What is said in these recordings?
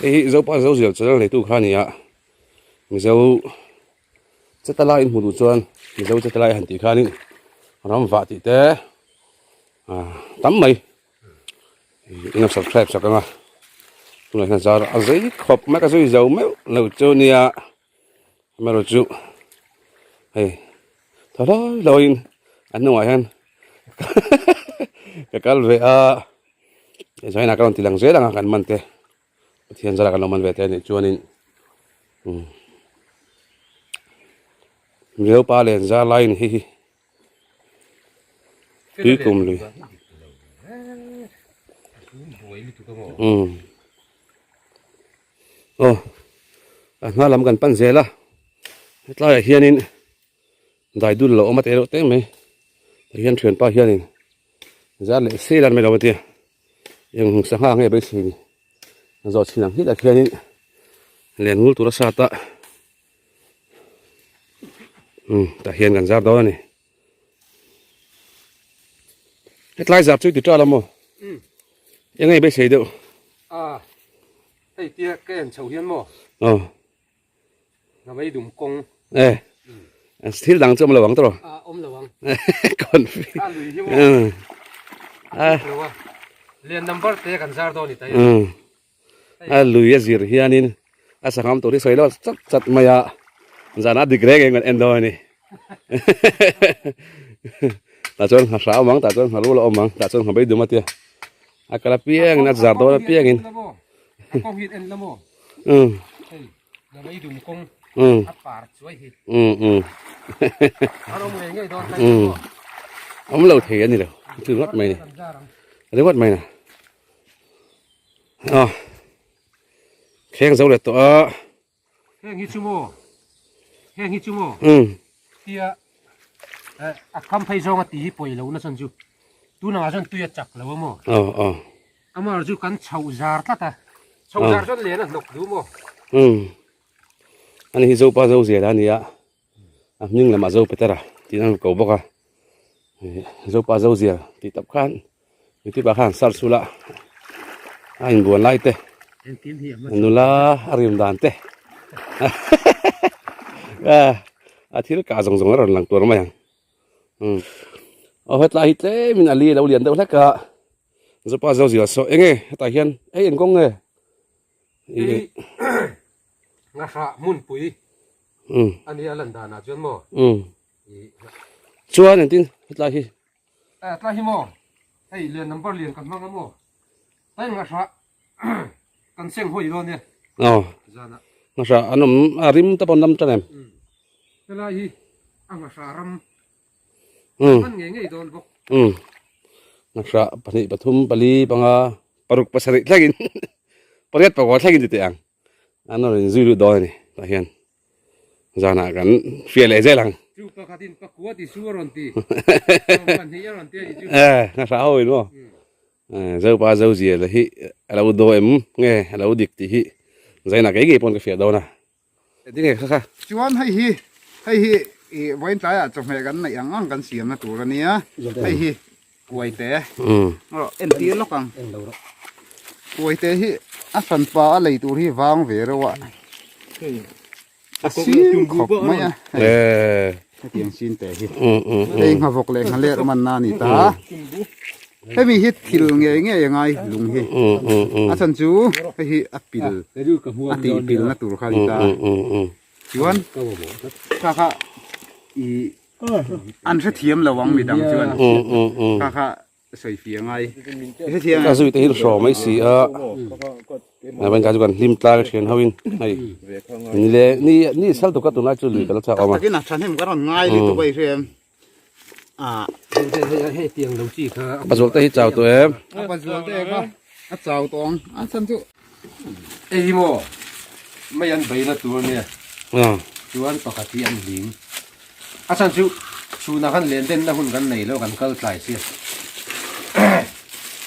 Hei hi Zopa Zozial channel neitu kha a ni a, Mizo Chetala in hmuh duh chuan Mizo Chetala i han tih khanin ram vah tih te ah tam mai in lo subscribe sak ang a, tunah hian zar a zei khawp mai ka zui zo meuh lo chu nia amaherawhchu hei tha hlawi hlawiin a hnungah hian ka kal ve a zainah ka rawn ti lang zel ang a kan man te. Pathian zara kan lo man ve te anih chuanin umm Mizo pa len zar laiin hei hi tui kum lui umm aw a hma lam kan pan zel a hetlaiah hianin dai dul lo awm a teh reuh teh mai tihian thianpa hianin zar leh sel an mai lo a tia. Eng sangha nge beisei ni zawh chhin ang hlilah khianin len ngul tur a sat a umm tah hian kan zar dawn a ni hetlai zar chu i ti ṭal a maw eng nge beisei deuh a hei tia ka en chho hian maw aw na mai dum kawng e thil dang chu awm lo ang tawh a awm lo ang confi a lui hi maw a lian number te kan zar dawn ni tai a lui a zir hianin a sangam tur hi sawi lo chat chat mai a zan a dik reng eng kan en dawn a ni tah chuan nghahra awm ang tah chuan ngharu la awm ang tah chuan nghabei dum a tia a kal apiangin a zar dawn apiangin a kawng hi en la maw um hei na mei dum kawng um a par chuai hi um um a rawng ngei ngei dawn um awm lo thei ani lo chu ringawt mai ni ringawt mai na a thleng zo leh tawh a heng hi chu maw heng hi chu maw um tia a kham phei zawng a ti hi pawi lo na chuan chu tunah chuan tui a chak lo a maw aw aw Amah chu kan chhoh zar tlat a, chhoh zar chuan len a hnawk duh maw? Umm, ani hi Zopa Zoziala a ni a, a hming lamah Zo Petera tih an ko bawk a, Zopa Zozial tih tawp khan youtube ah khan search ula a inbuan lai te nula a rim dan te a thil kah zawng zawng a rawn lang tur mai ang umm aw hetlai hi tlemin a li a lo lian deuh hlek a. Zopa zo zia saw enge hetah hian hei eng kawng nge i ngahra hmunpui ani a lan danah chuan maw chuan engtin hetlai hi tlai hi maw hei lian number lian kan hmang a maw hei ngahra kan seng hawi dawn e aw ngahra an awm a rim te pawh an lam tan em helai hi a ngahra ram Ngahra pahnih pathum pali panga paruk pasarih thlengin pariat pakua thlengin ti teh ang an rawn inzui lut dawn a ni tah hian zanah kan fiah leh zel ang. Ngahra ho in maw Zopa Zozia la hi a lo daw em nge a lo dik tih hi zainah kei ngei pawn ka fiah dawn a. Tinge kha kha. Chuan hei hi hei hi i vawiin tlaiah chawhmeh kan neih ang ang kan siamna tur a nia hei hi kuaite rawh entir lawk ang kuaite hi a hranpa a lei tur hi vang ve reuh a a sin khawp mai a hei hetiang sin te hi hei nghavawk leh nghaler manna a ni ta. Hemi hi thil ngei ngei a ngai lung hi a chhan chu hei hi a pil a tih pil na tur kha a ni ta chuan kha kha i an hrethiam lo ang midang chuan kha kha sawi fih a ngai hrethiam a zui te hi hraw mai si a a ban ka chu kan hlim tlang thian ho in hei ni le ni ni sal tu ka tunlai chu lui ka la chak awm a takin a thahnem ka rawn ngai lutuk a i hria em. Pazual te hi chau tawh em? A pazual te kha a chau tawh ang. A chhan chu. Ei maw mai an beina tur ania chuan pakhat hi an hlim. A chhan chu chhunah khan len denna hun kan nei lo kan kal tlai sia.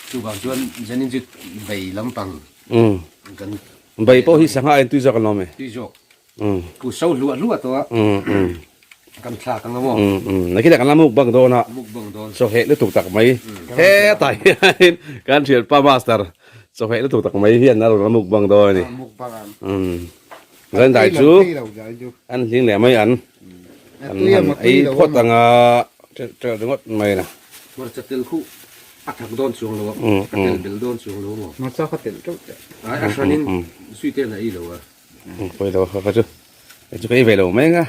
Chuvang chuan zanin chu bei lampang kan. Bei pawh hi sangha en tui zawk an awm e. Tui zawk. Pu so hluah hluah tawh a. Kan thlak ang amaw. Nakinah kan la mukbang dawn a. Mukbang dawn. Chaw heh lutuk tak mai. Hetah hian kan thianpa master. Chawhmeh lutuk tak mai hian a rawn mukbang dawn a ni. Mukbang ang. Umm. Zan dai chu an hling leh mai an. An han ei phawt anga ṭelh ṭelh ringawt mai na. Hmarcha tel khu a thak dawn chuang lo a, ka tel bel dawn chuang lo maw? Hmarcha ka telh ṭeuh teh. Ai a hranin zui ten a ei lo a. Pawi lo kha chu kei chu ka ei ve lo mai anga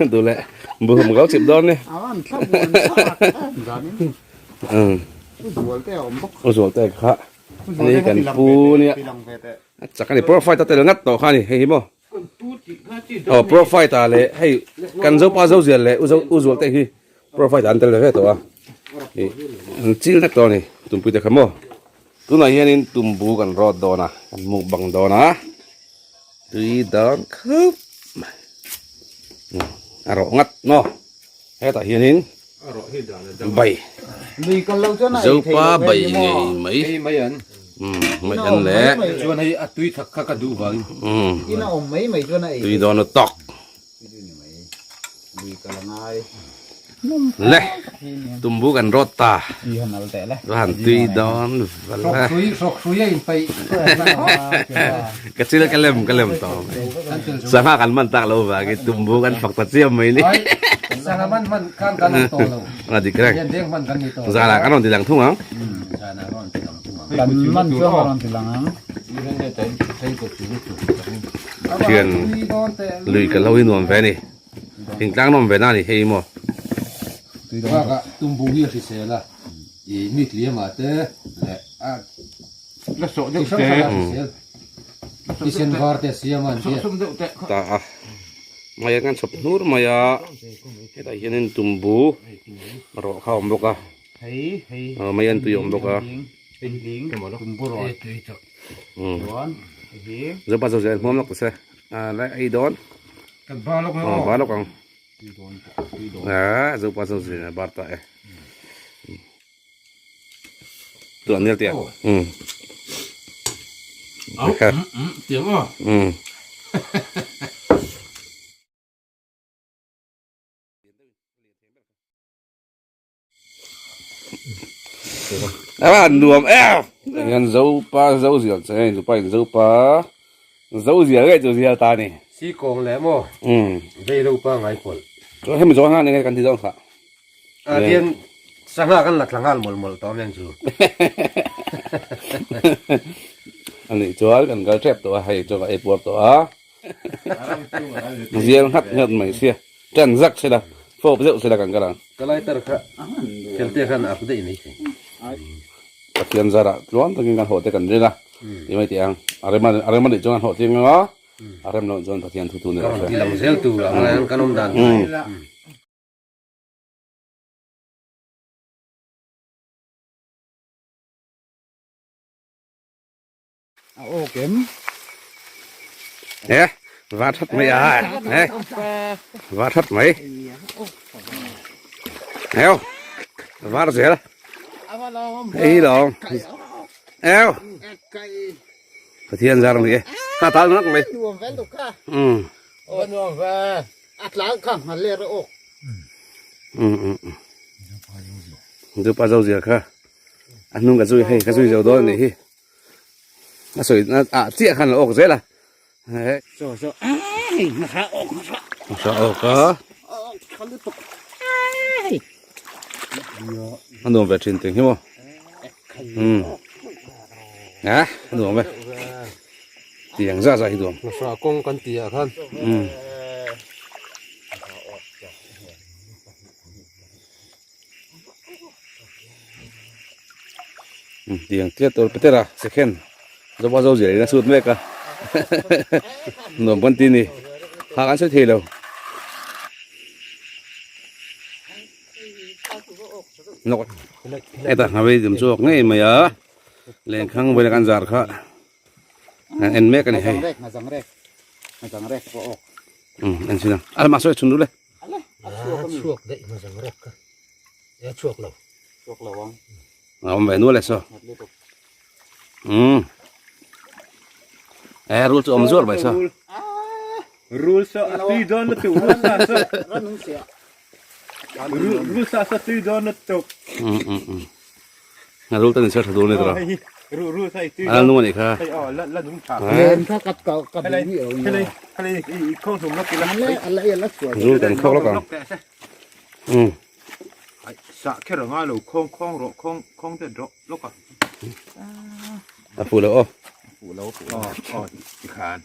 duh leh buhhum ka lo chip dawn ni. A an thlap an thlak em zanin. U zual te a awm bawk. U zual te kha ani kan pu nia. A chak a ni profile ta tel ngat tawh kha a ni hei hi maw. Aw profile ta leh hei kan zopa zo zial leh u zual te hi profile ta an tel ve ve tawh a. An chil nek tawh a ni tumpui te kha maw. Tunah hianin tumbu kan rawt dawn a, kan mukbang dawn a, tui dawn khup mai. A rawh ngat maw? Hetah hianin bai, zopa bai ngei mai, mai an leh tui dawn a tawk. Le tumbu kan rawt ta va han tui dawn val a ka chil ka lem ka lem tawh mai sangha kan man tak lo vangin tumbu kan fak ta chiam mai ni a dik reng zanah kan rawn ti lang thung ang. Thian lui ka lo hi nuam ve a ni thingtlang nawm ve na a ni hei maw. Bakah tumbu hi a hrisel a i mi tliamah te leh a la sawh deuh te hrisel thisen var te a siam a an tia. Ta a mai a kan chhawp hnur mai a hetah hianin tumbu rawh kha a awm bawk a mai an tui a awm bawk a. Zopa zo zel hmuam lawk ta se a ei dawn ba lawk ang zopa zo zel bar ta e tu an nel tia A nuam em hian zopa zo zial che hei nupa in zopa zo zial ngei chu zial ta ni si kawng leh maw vei lo pa ngai pawlh chuan hemi zawng hian enge kan ti dawn kha a tian sangha kan la thla nghal mawlh mawlh tawh amiang chu ani chuan kan kal tep tawh a hei chu ka ei puar tawh a Zial nghat nghat mai sia. Ṭan zak sela, fawp zeuh sela kan kal ang. Ka lighter kha Khelte khan a daih mai thei. Pathian zarah tluang takin kan hawhte kan ring a, ti mai teh ang. A rem a rem a nih chuan kan hawh tling ang a, a rem loh chuan Pathian thu thu ni rawh se. Ka rawn ti lang zel tur ang a, kan awm dan. A awk em? E, va that mai a. E, va that mai. Eo, var zel. Ei lo. Eo. Pathian zar ni e. Ka tal nak mai. Nuam vel tu kha. Um. Nuam ve. A tlang kha ngal le ra ok. Um um. Dupa zo zia kha. A hnung ka zui hei ka zui zo dawn a nih hi a sawi na ah chiah khan a awk zel a he so so ai hmasa awk hmasa hmasa awk a awk tha lutuk ai a nuam ve thin ting hi maw um a a nuam ve tiang za za hi nuam hmasa kawng kan tih ah khan um Tiang tiat tur Petera second zopa zo zir in a sut mek a nuam kan ti ni ha kan sawi thei lo nawk heta hnawei dum chhuak ngei mai a lenkhang vawiin kan zar kha en mek a ni hei en chhin ang a lamah sawi chhun duh le. A chhuak daih hmazang rek kha e a chhuak lo chhuak lo ang a awm ve nual e saw um e rul chu awm zuar mai saw rul saw a tui dawn lutuk rul sa saw rul sa saw tui dawn lutuk um um um rul te ni chhiar tha dun ni tawh. Ru ru sai tui. A nung anih kha. Hei aw la la nung tha. Len kha kat ka ka duh mi lo ni. Helei i khawng hlum lawk ila. Ale ala ala chhuah. Rul kan khawk lawk ang. Um. Ai sa kher anga lo khawng khawng rawh khawng khawng te rawh lawk a. A fu lo aw. Fu lo fu lo. Aw tikhan.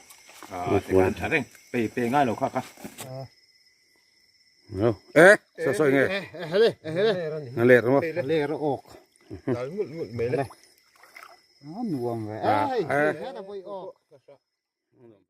Ah tikhan tha reng. Pe pe ngai lo kha kha. No. Eh, so so nge. Hele hele. A let mo. Le ro ok. Dal ngul ngul mai le. Nuam ve. Ai, he da voi ok.